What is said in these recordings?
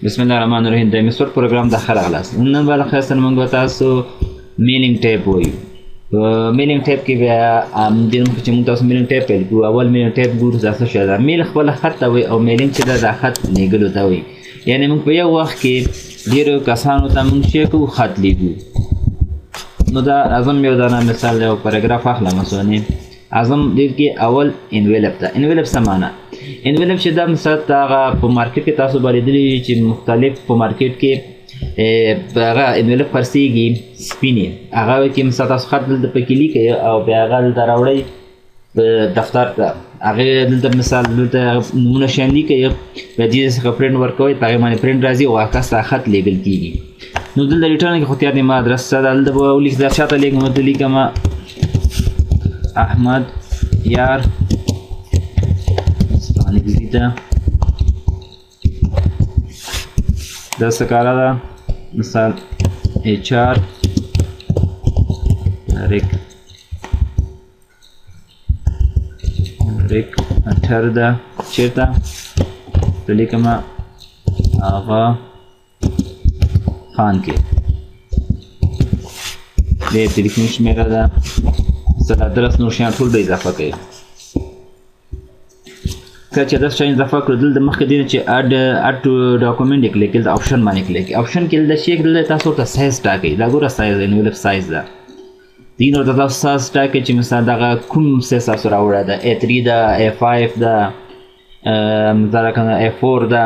بسم الله الرحمن الرحیم. د MS Word پروګرام د ښه راغلاست. نن به له خیر سره موږ به تاسو mailing tab وایو. په mailing tab کې بیا دې مخکې چې موږ تاسو mailing tab پیل کړو، اول mailing tab ګورو دا څه شی ده. mail خپله خط ته وایي او mailing چې ده دا خط لېږلو ته وایي. یعنې موږ په یو وخت کې ډېرو کسانو ته موږ چې کوو خط لېږو. نو دا اعظم یو دانه مثال یو پاراګراف اخلم. مثلاً اعظم دې کې اول envelope ده. envelope څه معنا؟ envelope چې دا مثال ته هغه په مارکیټ کې تاسو به لیدلي وي چې مختلف په مارکیټ کې هغه envelope خرڅېږي سپینې، هغه کې مثال تاسو خط دلته پکې لیکئ او بیا هغه دلته راوړئ دفتر ته، هغې دلته مثال دلته نومونه شیان لیکئ، بیا دې څخه پرنټ ورکوئ، په هغې باندې پرنټ راځي او هغه کس ته خط لېږل کېږي. نو دلته return کې خو تیار دی، ما ادرس څه ده دلته به ولیک، دا چا ته لېږم؟ ورته لیکم احمد یار ستانکزي ته. دا څه کاره ده؟ مثال HR ریک اتر ده، چېرته ته لیکم هغه خان کې. د تلیفون شمېره ده، مثلا ادرس نور شیان ټول به اضافه کوي. کله چې ادرس شیان اضافه کړو، دلته مخکې دې نه چې add to document یې کلیک، دلته option باندې کلیک، option کې دلته چې دلته تاسو ورته سایز ټاکئ. دا ګوره size envelope size ده، دې نو ورته تاسو سایز ټاکئ چې مثلا دغه کوم سایز تاسو راوړی ده، A3 ده، A5 ده، دا رقم A4 ده،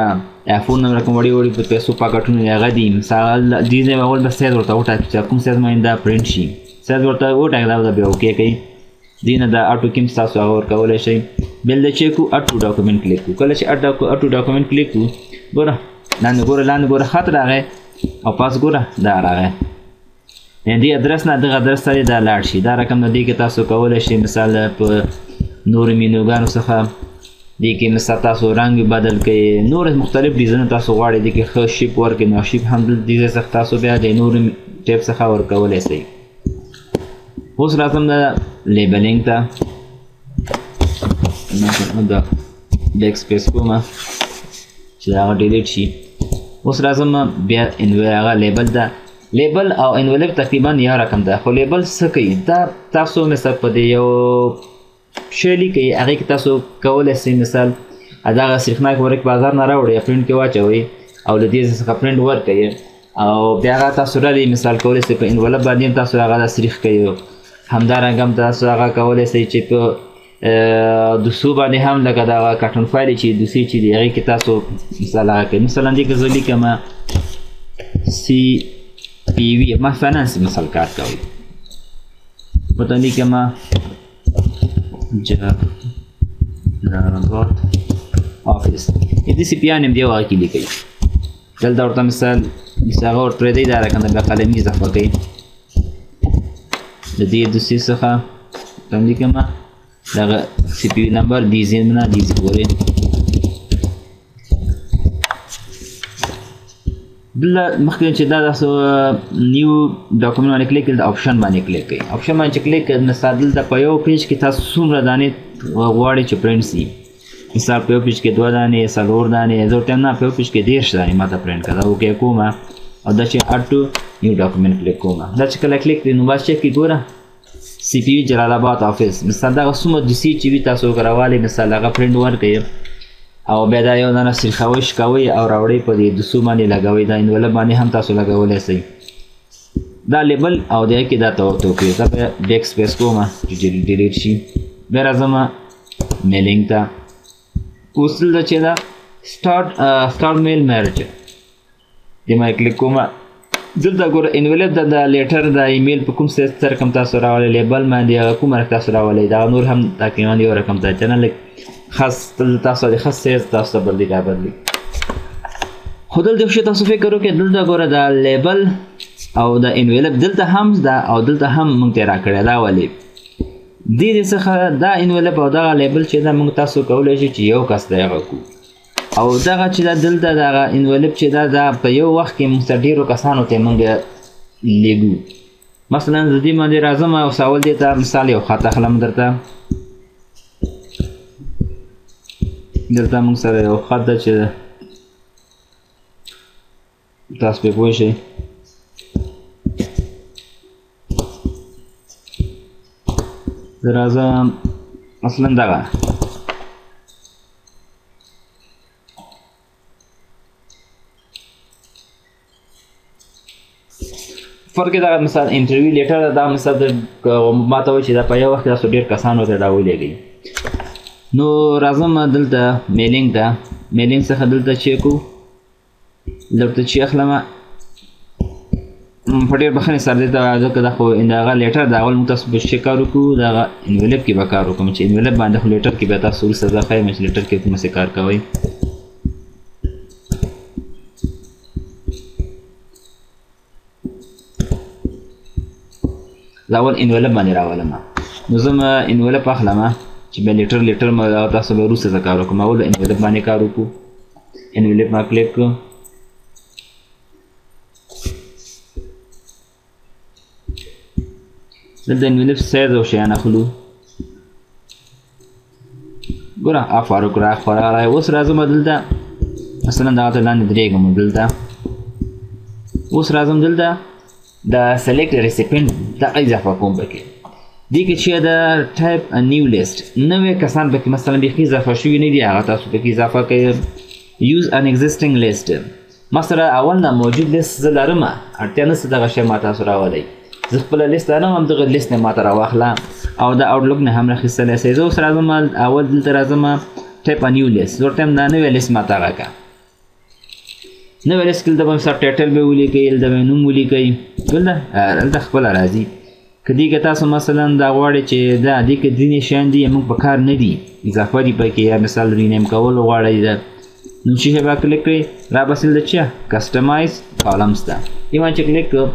A4 نه رقم وړي وړي په پیسو پاکټونه یې هغه دي. مثال دې ځای اول به سایز ورته وټاکئ چې کوم سایز باندې دا پرنټ شي، سایز ورته وټاکئ، دا به بیا okay کوي. دې نه دا auto کې هم تاسو هغه ورکولی شئ. بل د چې کو add to document کلیک کړو. کله چې add to document کلیک کړو، ګوره لاندې ګوره، لاندې ګوره خط راغی او پاس ګوره دا راغی. یعنې دې ادرس نه دغه ادرس ته دا لاړ شي. دا رقم نه دې کې تاسو کولی شئ مثال په نورو مینوګانو څخه دې کې مثال تاسو رنګ بدل کړئ، نور مختلف ډیزاین تاسو غواړئ. دې کې ښه shape ورکړئ، نو shape هم دې ځای څخه تاسو بیا د نورو tab څخه ورکولی شئ. اوس راځم د labeling ته، دا backspace کوم چې هغه delete شي. اوس راځم بیا هغه label ته. label او envelope تقریبا یو رقم ده، خو label څه کوي؟ دا تاسو مثال په دې یو شی لیکئ، هغې کې تاسو کولی شئ مثال دغه سریښناک ورک بازار نه راوړئ، پرنټ کې واچوئ او له دې څخه پرنټ ورکوئ او بیا هغه تاسو رالی مثال کولی شئ په envelope باندې هم تاسو هغه سریښ کوئ. همدارنګه هم تاسو هغه کولی شئ چې په دوسو باندې هم لکه دغه کارټون فایل چې دوسې چې دی هغې کې تاسو مثال هغه کوئ. مثلا دې کې زه لیکم CPV، ما finance مثال کار کوي، ورته لیکم جلال office، دې سی پی ان هم دی هغه کې لیکئ. دلته ورته مثال هغه ورته پرېږدئ، دا رقم بیا قلمي اضافه کوئ د دې دوسې څخه هم لیکم دغه CP نمبر دې ځای نه دې ځای پورې. دلته مخکې چې دا تاسو new document باندې کلیک کړئ، دلته option باندې کلیک کړئ. option باندې چې کلیک کړئ، مثال دلته په یو page کې تاسو څومره دانې غواړئ چې پرنټ شي. مثال په یو page کې 2 دانې، 4 دانې، زه ورته نه په یو page کې 30 دانې ما ته پرنټ کړه، دا okay کوم او دا چې add to new document کلیک کوم. دا چې کله کلیک کړئ نو بس چک کړئ، ګوره CP جلال آباد office، مثال دغه څومره دوسیې چې وي تاسو راولئ، مثال هغه پرنټ ورکړئ او بیا دا یو دانه سریښوئ شکوئ او راوړئ په دې دوسو باندې لګوئ، دا envelope باندې هم تاسو لګولی شئ. دا label او دی کې دا توپیر دا بیا backspace کوم چې delete شي. بیا راځم mailing ته. اوس دلته چې دا start mail merge دې باندې کلیک کوم. دلته ګوره envelope د letter د ایمیل په کوم سایز سره رقم تاسو راولئ، label باندې هغه کوم رقم تاسو راولئ، دا نور هم تقریبا یو رقم ده چې نه لږ خاص دلته تاسو د خاص سایز تاسو ته بدلي را بدلي. خو دلته یو شی تاسو فکر وکړئ، دلته ګوره دا label او د envelope دلته هم ده او دلته هم موږ ته راکړی. دا ولې دې دې څخه دا envelope او دغه label چې دا موږ تاسو کولی شئ چې یو کس ته هغه کړو، او دغه چې دا دلته دغه envelope چې دا دا په یو وخت کې موږ سره ډېرو کسانو ته موږ لېږو. مثلا زه دې باندې راځم او سوال دې ته مثال یو خط اخلم درته، دلته موږ سره یو خط ده چې تاسو پرې پوه شئ. زه راځم مثلا دغه فرق دغه مثال interview letter دا مثال ما ته وایي چې دا په یو وخت کې تاسو ډېر کسانو ته دا ولېږئ. نو راځم دلته mailing ته، mailing څخه دلته چې کو دلته چې اخلم په ډېر بخښنې سره دلته ځکه دا خو دغه letter دا اول موږ تاسو به چې کار وکړو دغه envelope کې به کار وکړم چې envelope باندې خو letter کې بیا تاسو وروسته زه ښیم چې letter کې کوم څه کار کوئ. دا اول envelope باندې راولم، نو زه ما envelope اخلم چې بیا letter ما تاسو به وروسته زه کار وکړم. اول envelope باندې کار وکړو، envelope ما کلیک کړو. دلته envelope size او شیان اخلو. ګوره افار وکړه خورا. اوس راځم دلته مثلا دغه ته لاندې درېږم دلته. اوس راځم دلته د select recipient دغه اضافه کوم پکې. دې کې چې د type new list نوې کسان پکې مثلا بیخي اضافه شوي نه دي هغه تاسو پکې اضافه کوئ. use an existing list مثلا اول نه موجود لیست زه لرم، اړتیا نشته دغه شی ما تاسو راولئ. زه خپله لیست لرم همدغه لیست نه ماته راواخله او د Outlook نه هم راخیستلی سئ. زه اوس راځم اول دلته راځم type a new list، زه ورته وایم دا نوی لیست ماته هغه که نوی لیست کې دلته به مثلا title به ولیکئ، دلته به نوم ولیکئ، دلته خپله راځي. که دې کې تاسو مثلا دا غواړئ چې دا دې کې ځینې شیان دي موږ په کار نه دي اضافه دي پکې، یا مثال rename کول غواړئ دا نو چې به کلیک کړئ را به دلته چې customize columns ده، دې باندې چې کلیک کړو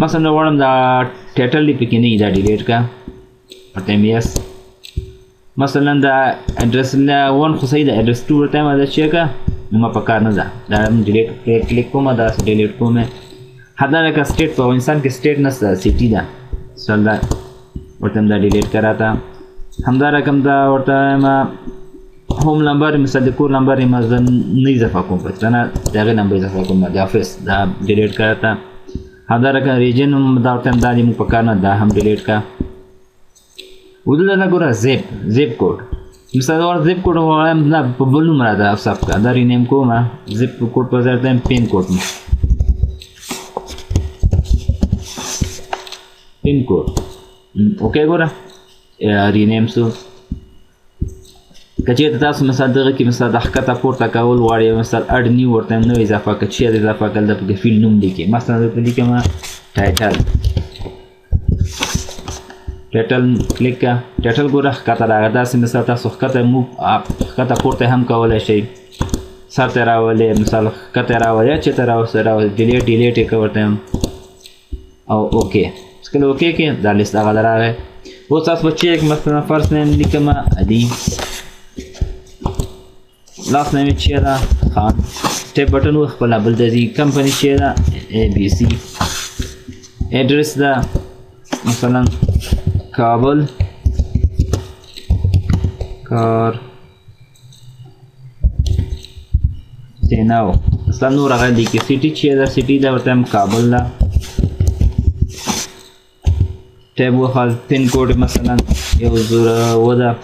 مثلا غواړم دا title دې پکې نه وي دا delete کړه ورته وایم yes. مثلا دا ادرس نه 1 خو صحیح ده، ادرس 2 ورته وایم دا چې که نو ما په کار نه ده، دا هم delete کلیک کوم دا delete کوم. حتی لکه state په افغانستان کې state نشته city ده، مثلا دا ورته دا delete کړه راته. همدا رقم دا ورته وایم home number مثلا د کور نمبر یې ما زه نه اضافه کوم پکې، نه د هغې نمبر اضافه کوم د افیس دا delete کړه راته. همدا رقم region هم دا ورته دا دې موږ په کار نه دا هم delete کړه. ودلته دا ګوره zip code مثلا ور zip code وایم نه په بل نوم راته ثبت کړه، دا rename کوم zip code په ځای ورته pin code pin code okay ګوره rename سو. که چېرته تاسو مثلا دغه کې مثلا د ښکته پورته کول غواړئ مثلا add new ورته نوې اضافه کړه چې اضافه کړل دا پکې field نوم لیکي، مثلا دلته لیکم title title کلیک کړه، title ګوره ښکته راغی. داسې مثال تاسو ښکته move ښکته پورته هم کولی شئ، سر ته راولئ مثال ښکته راولئ چېرته راولئ delete delete یې کړه ورته او okay. چې کله okay کړې دا لیست هغه راغی. اوس تاسو به چک مثلا first name لیکم علي، last name یې چې ده خان، tab button و خپله بل ته ځي، کمپني چې ده ABC، ادرس ده مثلا کابل کار سیناو مثلا نور هغه لیکي، city چې ده city ده ورته هم کابل ده، tab وخه pin code مثلا 107 ده،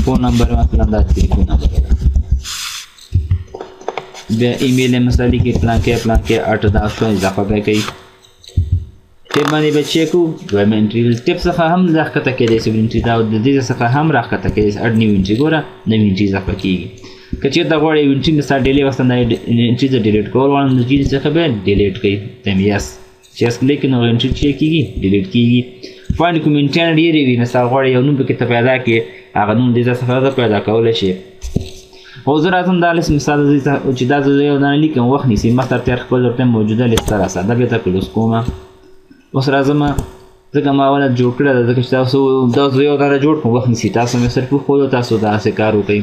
phone number مثلا دا telephone number ده، بیا ایمیل یې مثلا لیکي پلانکی پلانکی 8 دا څه اضافه به کوي. tab باندې به چک کړو دویمه entry tab څخه هم راښکته کېدای شي entry دا د دې څخه هم راښکته کېدای شي add new entry ګوره نوې entry اضافه کېږي. که چېرته غواړئ یو entry مثلا delete مثلا دا entry زه delete کول غواړم د دې څخه به delete کړئ ته yes چې yes کلیک نو entry چې کېږي delete کېږي. find کوم انټریان ډېرې وي مثلا غواړئ یو نوم پکې ته پیدا کړې هغه نوم دې څخه ته پیدا کولی شي. خو زه راځم دا لیست مثال چې دا زه یو دانه لیکم وخت نیسي، ما ته تیار خپل ورته موجوده لیست ته راسه دا بیا ته close کوم. اوس راځم ځکه ما اوله جوړ کړی ده، ځکه چې تاسو دا زه یو دانه جوړ کړم وخت نیسي، تاسو مې صرف وښودو تاسو داسې کار وکړئ.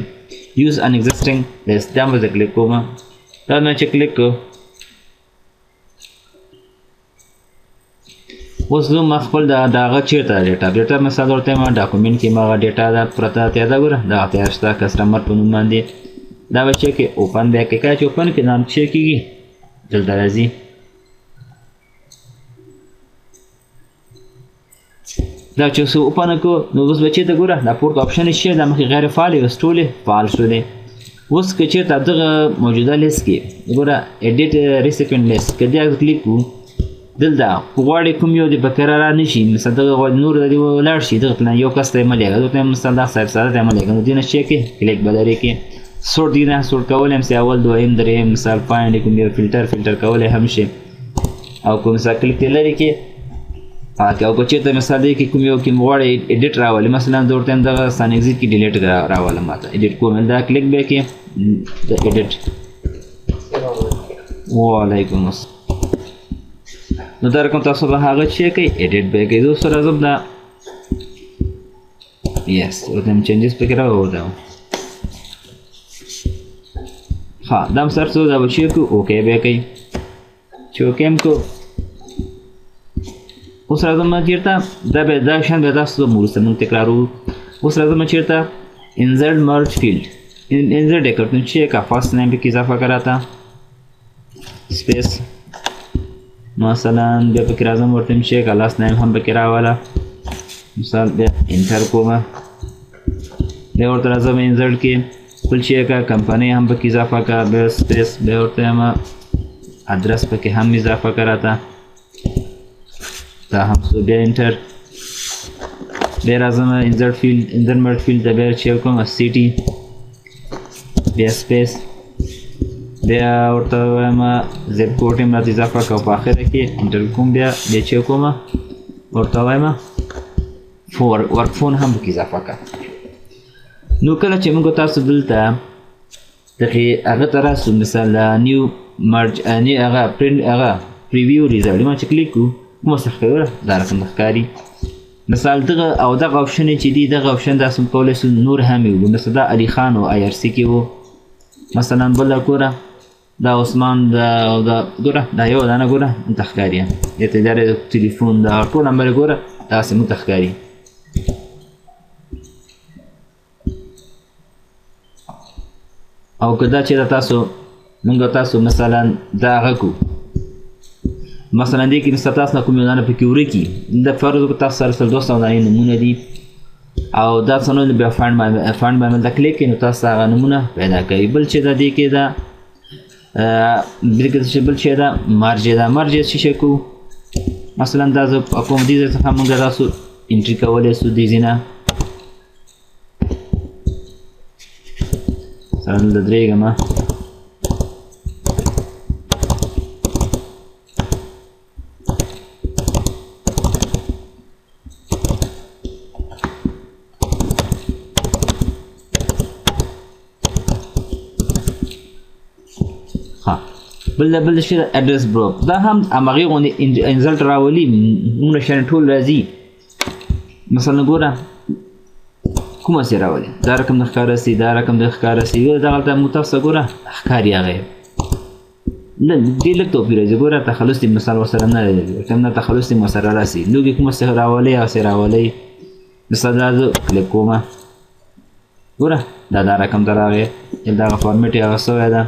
use an existing list دا به زه کلیک کوم، دا مې چې کلیک کړو اوس زه ما خپل د هغه چېرته data مثال ورته ما document کې ما هغه data ده پرته تیار ده ګوره دا تیار شته customer په نوم باندې. دا به چې کې open بیا کې، کله چې open کې نام چې کېږي دلته راځي. دا چې اوس open کو نو اوس به چېرته ګوره دا پورته option شي، دا مخکې غیر فعال اوس ټولې فعال شولې. اوس که چېرته دغه موجوده لیست کې ګوره edit recipient list که دې کلیک کړو دلته غواړي کوم یو دې پکې را نه شي، مثلا دغه غواړي نور دې ولاړ شي، دغه پلان یو کس ته یې مه لېږه، دغه مثلا دا صاحب ساده ته یې مه لېږه، نو دې نه چې کې کلیک به لرې کې sort دې نه sort کولی هم شي، اول دویم درېیم مثال find کوم یو فلټر کولی هم شي، او کوم مثال کلیک دې لرې کې او که چېرته مثال دی کې کوم یو کې غواړي edit راولي، مثلا زه ورته دغه سانکزي کې delete راولم، ماته edit کوم، دا کلیک به کې د edit. وعلیکم السلام. نو دا رقم تاسو به هغه چې کوي edit به کوي. زه اوس راځم دا یس ورته هم changes پکې راوړم. ښه دا هم سر څه دا به چې کو okay به کوي، چې okay هم کو. اوس راځم چېرته دا به دا شیان بیا تاسو ته وروسته موږ تکرارو. اوس راځم چېرته insert merge field، insert یې کړم چې که first name پکې اضافه کړه راته space مثلا، بیا پکې راځم ورته چې که last name هم پکې راوله، مثال بیا enter کومه، بیا ورته راځم insert کې بل چې که کمپنۍ هم پکې اضافه کړه، بیا space، بیا ورته یم ادرس پکې هم اضافه کړه راته، دا هم سو بیا enter. بیا راځم insert field، insert merge field ته بیا چې کوم city، بیا space، بیا ورته وایم zip code هم راته اضافه کړه، په اخره کې enter کوم، بیا بیا چې کوم ورته وایم for work phone هم پکې اضافه کړه. نو کله چې موږ تاسو دلته دغې هغه ته راسو، مثال new merge new هغه پرینټ هغه preview result ما چې کلیک کړو کومه څه ښکاري دا رقم ښکاري. مثال دغه او دغه option چې دی دغه option داسې کولی شو نور هم یې وګورو. مثلا دا علي خان و IRC کې و، مثلا بله ګوره دا عثمان دا او دا ګوره دا یو دانه ګوره موږ ته ښکاري، دې ته دا ټلیفون دا ټول نمبر ګوره داسې موږ ته ښکاري. او که دا چې دا تاسو موږ تاسو مثلا دا هغه کو مثلا دې کې مثلا تاسو نه کوم یو دانه پکې ورکي، د فرض کو تاسو سره سل 200 دانې نمونه دي او دا څه نو بیا find by دا کلیک کړئ نو تاسو هغه نمونه پیدا کوي. بل چې دا دې کې دا بل چې بل چې دا merge دا merge څه شي کو، مثلا دا زه کوم دې ځای څخه موږ تاسو entry کولی شو دې ځای نه سره دلته درېږم. بل شي address book دا هم همغې غوندې insert راولي، موږ شیان ټول راځي. مثلا ګوره کومه څه راولي، دا رقم د ښکاره سي، دا رقم د ښکاره سي، دغلته موږ تاسو ته ګوره ښکاري هغه ډېر لږ توپیر راځي. ګوره تخلص دې مثال ورسره نه راځي، ورته نه تخلص دې ورسره راسي، لوګي کومه څه راولي هغه څه راولي. مثلا دا زه کلیک کومه ګوره دا دا رقم ته راغی، دغه format یې هغه سوی ده.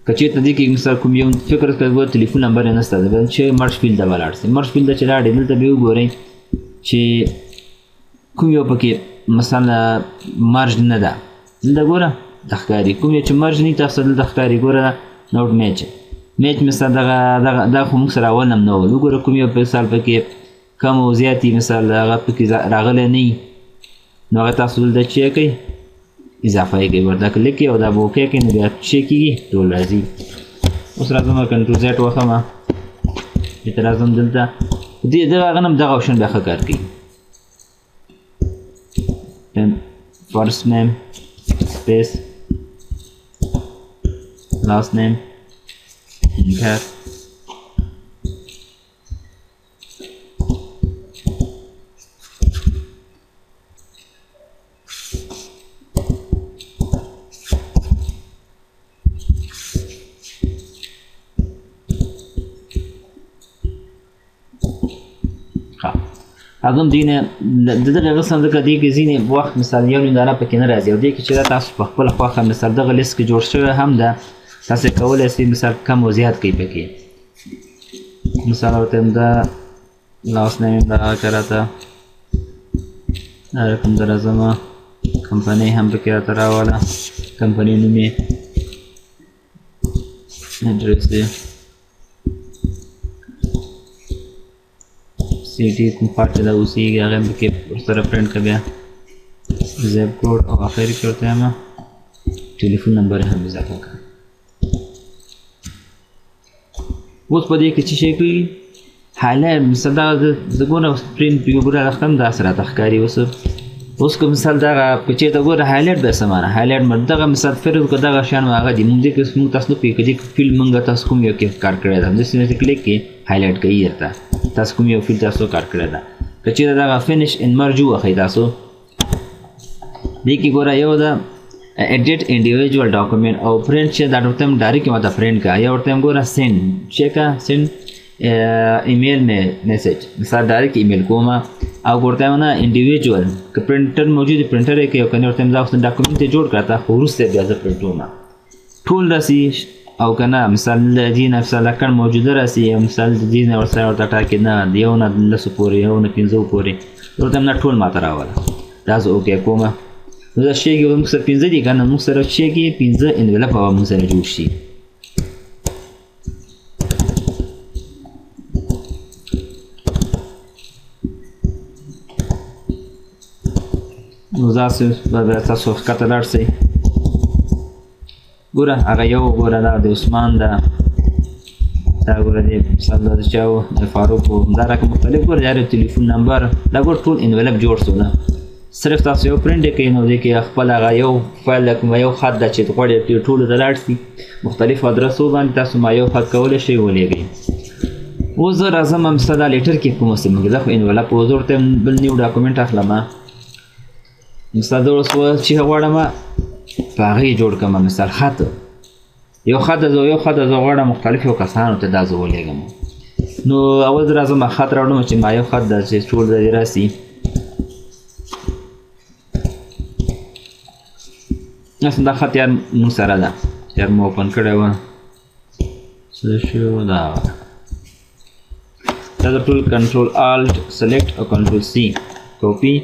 که چېرته دې کې مثال کوم یو فکر کوي ګوره تلیفون نمبر یې نشته دی، چې merge field ته به لاړ شي، merge field ته چې لاړې دلته به وګورئ چې کوم یو پکې مثلا merge نه ده، دلته ګوره دا ښکاري کوم یو چې merge نه تاسو دلته ښکاري. ګوره not match match مثلا دغه دغه دا خو موږ سره اول هم نه و، وګوره کوم یو مثال پکې کم او زیات مثال هغه پکې راغلی نه وي، نو هغه تاسو دلته چې کوئ اضافه یې کوي، ورته کلیک کوي او دا به okay کوي، نو بیا چې کېږي ټول راځي. اوس راځم control Z وښم، دې ته راځم دلته دې دغه هغه هم دغه option بیا ښه کار کوي. First name space last name enter. هغه هم دوی نه د دغه قسم ځکه دې کې ځینې وخت مثال یو نیم دانه پکې نه راځي، او دې کې چې دا تاسو په خپله خوښه مثال دغه لیست کې جوړ شوی هم ده، تاسو کولی شئ مثال کم او زیات کوي پکې. مثال ورته یم دا لاس نیم دا که راته دا رقم زه راځم، کمپنۍ هم پکې راته راوله، کمپنۍ نوم یې، ادرس یې، city کوم ښار چې دا اوسېږي هغه هم پکې ورسره پرنټ که، بیا zip code او اخر کې ورته یم ټلیفون نمبر یې هم اضافه کړه. اوس په دې کې څه شی کوي highlight مثال دغه زه ګوره اوس پرنټ یو ګوره رقم داسې راته ښکاري. اوس که مثال دغه که چېرته ګوره highlight بیا څه معنا highlight مې دغه مثال فرض کړه دغه شیان هغه دي، موږ دې کې اوس موږ تاسو نه پوهېږو که دې field موږ تاسو کوم یو کې کار کړی ده، همداسې نه کلیک کې highlight کوي درته تاسو کوم یو field تاسو کار کړی ده. که چېرته دغه finish and merge ووهئ تاسو دې کې ګوره یو ده edit individual document او پرنټ چې دا ورته هم direct ماته پرنټ کړه، یا ورته هم ګوره send چې که send email مې message مثال direct email کوم، او ورته هم نه individual که پرنټر موجود دی پرنټر یې کوي، او که نه ورته هم دا اوس document یې جوړ کړه تا خو وروسته بیا زه پرنټوم ټول راسي، او که نه مثال له دې نه مثال اکاونټ موجوده راسي، او مثال د دې نه ورسره ورته ټاکي نه د یو نه لسو پورې یو نه پنځو پورې ورته هم نه ټول ماته راوله، دا زه okay کوم. نو دا شی کې موږ سره پنځه دي که نه، موږ سره شی کې پنځه envelope به موږ سره جوړ شي. نو تاسو به تاسو ښکته لاړ شئ، ګوره هغه یو ګوره دا د عثمان ده، دا ګوره د مثال دا د چا و د فاروق و، دا رقم مختلف ګوره یار ټلیفون نمبر دا ګوره ټول envelope جوړ سو ده. صرف تاسو یو پرنټ یې کوئ، نو دې کې خپل هغه یو فایل کوم یو خط ده چې غواړئ پرې ټولو ته لاړ سي مختلفو ادرسو باندې تاسو ما یو خط کولی شئ ولیږئ. اوس زه راځم مثلا دا letter کې کوم څه موږ زه خو envelope اوس ورته بل new document اخلم، مثال زه اوس چې غواړم په هغې جوړ کړم مثال خط یو خط زه یو خط زه غواړم مختلفو کسانو ته دا زه ولیږم. نو اول زه راځم خط راوړم چې ما یو خط ده چې ټول ځای راسي. مثلا دا خط یار موږ سره ده یار مو open کړی وه، څه شو دا دا ټول control alt select او control C copy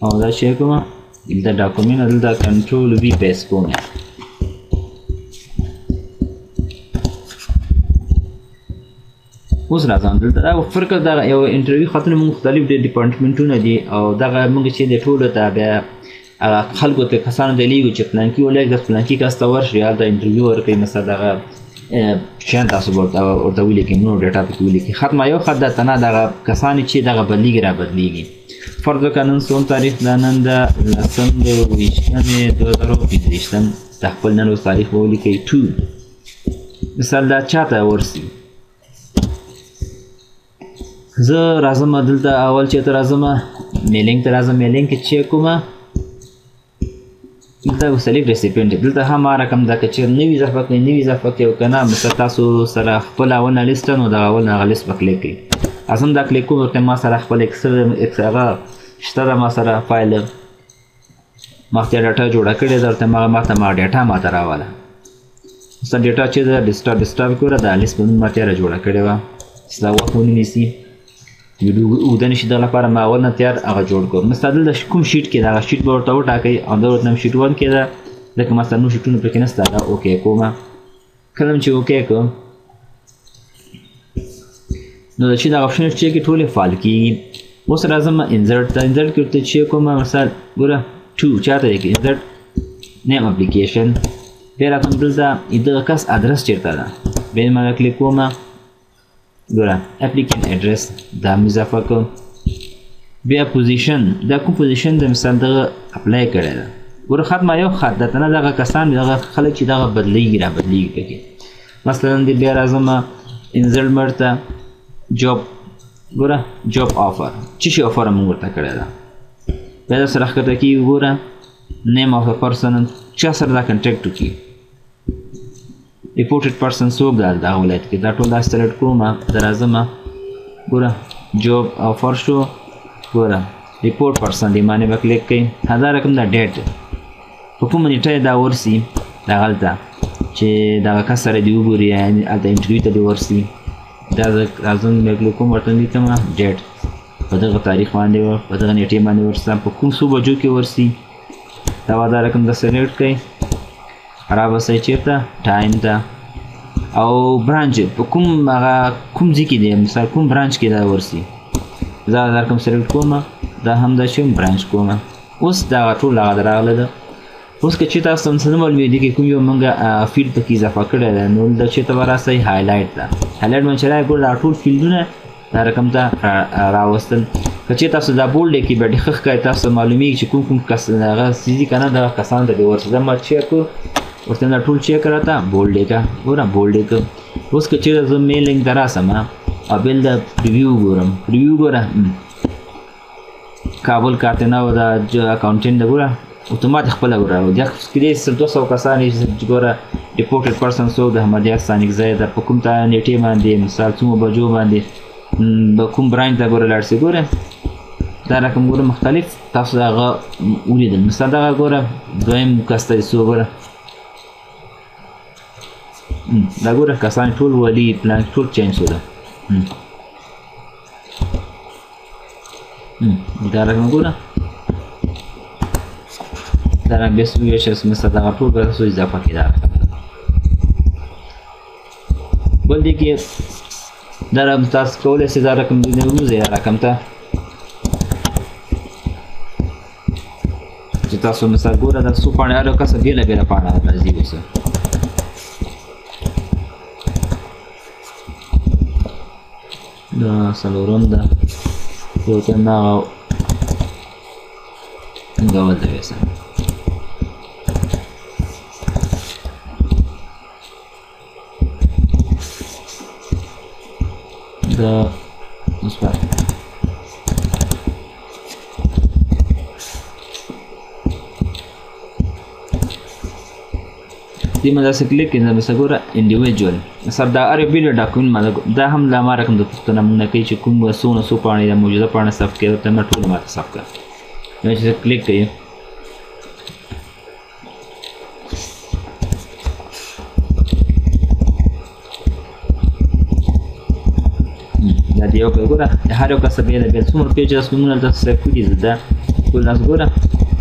او دا شی کوم دلته document دلته control V paste کوم. اوس راځم دلته دا فرق دغه یو interview خطونه موږ مختلف ډپارټمنټونه دي، او دغه موږ چې د ټولو ته بیا هغه خلکو ته کسانو ته لیږو چې پلانکي ولېږه د پلانکي کس ته ورشي هلته interview ورکوي، مثلا دغه شیان تاسو ورته ولیکئ نور data پکې ولیکئ. خط ما یو خط ده ته نه دغه کسان چې دغه بدلیږي را بدلیږي. فرض وکړه نن څوم تاریخ ده، نن ده لسم د ویشتمې 2025 د خپل نن ورځ تاریخ به ولیکئ 2. مثال دا چاته ورسي، زه راځم دلته اول چېرته راځم mailing ته راځم، mailing کې چې کومه دلته select recipient دلته هم هغه رقم ده که چېرې نوي اضافه کړئ نوي اضافه کړئ، او که نه مثلا تاسو سره خپل اول نه لیست نو دغه اول نه هغه لیست به کلیک کړئ. ازم دا کلیک کوم ورته ما سره خپل Excel هغه شته ده ما سره فایل ما خپله data جوړه کړې ده، ورته ما ته ما data ماته راوله. مثلا data چې ده desktop ګوره دا لیست به ما تیاره جوړه کړې وه چې دا وخت ونه نیسي ویډیو اوږده نه شي، دغه لپاره ما اول نه تیار هغه جوړ کړو. مثلا دلته کوم sheet کې ده هغه sheet به ورته وټاکئ، او دا ورته sheet 1 کې ده ځکه مثلا نور شیټونه پکې نشته، دا okay کومه. کله چې okay کړم نو چې دغه option چې کې ټولې فعال کېږي. اوس راځم insert ته، insert کې ورته چې کومه مثال ګوره 2 چاته یې کې insert name application، بیا راځم دلته دغه کس ادرس چېرته ده، بیا ما کلیک کومه ګوره applicant address دا مې اضافه کړم. بیا position دا کوم position د مثال دغه apply کړی ده، ګوره خط ما یو خط ده ته نه دغه کسان دغه خلک چې دغه بدلیږي را بدلیږي پکې. مثلا دې بیا راځم insert مرته job ګوره job offer چې شي offer موږ ورته کړی ده، بیا دا سره ښکته کېږي ګوره name of the person چا سره دا contact وکړي، reported person څوک ده دغه ولایت کې، دا ټول دا select کوم زه راځم ګوره جاب آفر شو، ګوره report person دی باندې به کلیک کوئ. دا رقم دا date په کومه نیټه دا ورسي دغلته چې دغه کس سره دې وګوري، یعنې هلته interview ته دې ورسي. دا زه راځم کلیک کوم، ورته لیکم date په دغه تاریخ باندې، په دغه نیټې باندې ورسه، په کوم څو بجو کې ورسي. دا به دا رقم دا select کړئ، راوسئ چېرته time ته، او branch په کوم هغه کوم ځای کې دی، مثال کوم branch کې دا ورسي. زه دا رقم select کوم، دا هم دا شم branch کوم. اوس دا ټول هغه راغله ده. اوس که چېرته تاسو ته څه نه معلومېږي کې کوم یو مونږ field پکې اضافه کړی دی، نو دلته چېرته به راسئ highlight ته، highlight باندې چې راغی ګوره دا ټول field ونه دا رقم ته راوستل. که چېرته تاسو دا bold کې بیا ډېر ښه ښکاري، تاسو ته معلومېږي چې کوم کوم کس هغه څیز دي که نه، دغه کسانو ته دې ورسي. دا ما check کړو، ورته دا ټول check راته bold یې کړه، ګوره bold یې کړه. اوس که چېرته زه mailing ته راسم او بل دا preview وګورم، preview ګوره کابل کارته نو دا accountant ده، ګوره اتومات خپله ګوره دا کېدای شي 200 کسان یې چې ګوره reported person څوک د احمدیار ستانکزی ده، په کوم نیټې باندې، مثال څومره بجو باندې، به کوم branch ته ګوره لاړ شي. ګوره دا رقم ګوره مختلف تاسو هغه ولیدل. مثال دغه ګوره دویم کس ته څو ګوره دا ګوره کسان ټول ولي پلان ټول change شو ده. دا رقم ګوره دا رقم بیا څه مثال دغه ټول به تاسو اضافه کړئ. دا رقم بل دې کې دا رقم تاسو کولی شئ دا رقم دې ووځئ دا رقم ته چې تاسو مثال ګوره دا څو پاڼې هر یو کس بېله بېله پاڼه راځي. اوس دا څلورم ده، یو تن دغه ګول دی ویسه. دا اوس دې ما داسې کلیک کړي، دا مثلا ګوره individual مثلا دا هر یو بېل document ما دا هم لا ما رقم د پوښتنه مونږ نه کوي چې کوم څونه څو پاڼې د موجوده پاڼه ثبت کړي، ورته ما ټول ماته ثبت کړه. نو چې کلیک کوي دا دی یو ګوره هر یو کس بېل بېل څومره page تاسو نومونه تاسو save کړي دي، دا ټول تاسو ګوره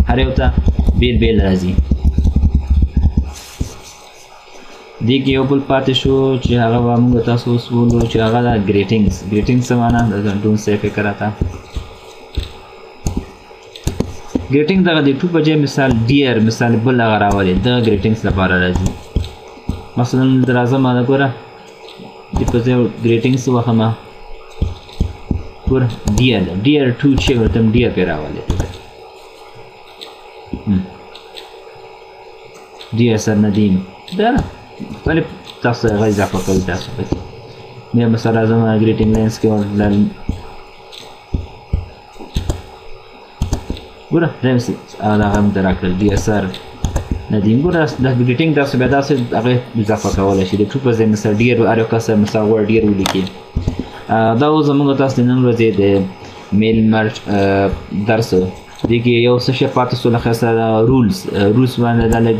هر یو ته بېل بېل راځي. دې کې یو بل پاتې شو چې هغه به موږ تاسو اوس بولو چې هغه دا greetings. greetings څه معنا ده؟ don't save یې کړه تا greeting دغه د to په ځای مثال dear مثال بل هغه راولي، دغه greetings لپاره راځي. مثلا راځم دا ګوره دې په ځای greetings وهمه، ګوره dear dear to چې ورته dear پرې راولي، dear sir ندیم. دا مختلف تاسو هغه اضافه کوئ تاسو پکې. بیا مثلا راځم greeting lines کې ورته ګوره دا هغه موږ ته راکړل dear sir ندیم. ګوره د greeting تاسو بیا داسې هغه اضافه کولی شئ، د to په ځای مثلا dear هر یو کس مثلا غواړي dear ولیکي. دا و زموږ تاسو د نن ورځې د mail merge درس. دې کې یو څه شی پاتې سو له خیر سره rules. rules باندې دا لږ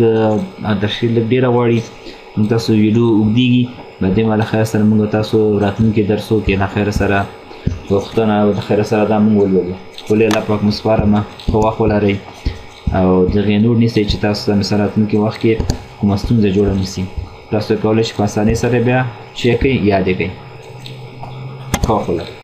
تشریح لږ ډېره غواړي، موږ تاسو ویډیو اوږدېږي. بعدې ما له خیر سره موږ تاسو راتلونکي درسو کې له خیر سره غوښتنه او د خیر سره دا موږ ولولو. ولې الله پاک مو سپارم، ښه وخت ولرئ او دغې نور نیسئ چې تاسو ته مثلا راتلونکي وخت کې کومه ستونزه جوړه نه سي، تاسو کولی شئ په اسانۍ سره بیا چک کړئ، یاد یې کړئ. ښه وخت ولرئ.